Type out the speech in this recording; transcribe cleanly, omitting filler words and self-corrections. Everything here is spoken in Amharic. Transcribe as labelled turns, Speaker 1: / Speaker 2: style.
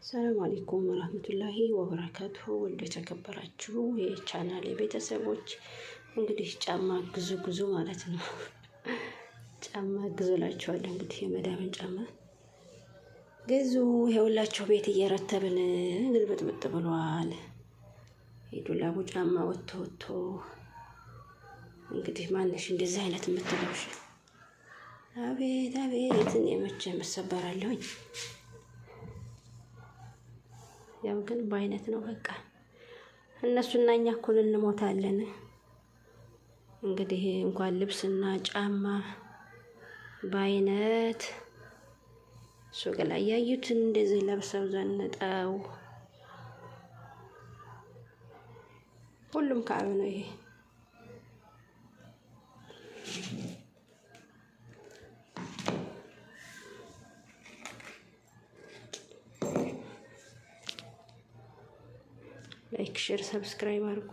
Speaker 1: ሰላም አለይኩም ወራህመቱላሂ ወበረካቱሁ። ውድ የተከበራችሁ የቻናሌ ቤተሰቦች እንግዲህ ጫማ ግዙ ግዙ ማለት ነው። ጫማ ግዙ እላችኋለሁ። እንግዲህ የመዳምን ጫማ ግዙ። ይኸውላችሁ ቤት እየረተብን ግልብጥብጥ ብሏል። የዱላቡ ጫማ ወጥቶ ወጥቶ እንግዲህ ማነሽ እንደዚህ አይነት የምትለብሽ? አቤት አቤት! እኔ መቼም እሰበራለሁኝ። ያው ግን በአይነት ነው በቃ። እነሱና እኛ እኩል እንሞታለን። እንግዲህ እንኳን ልብስና ጫማ በአይነት ሱቅ ላይ ያዩትን እንደዚህ ለብሰው ዘንጠው ሁሉም ከአብ ነው ይሄ። Like፣ share፣ subscribe አድርጉ።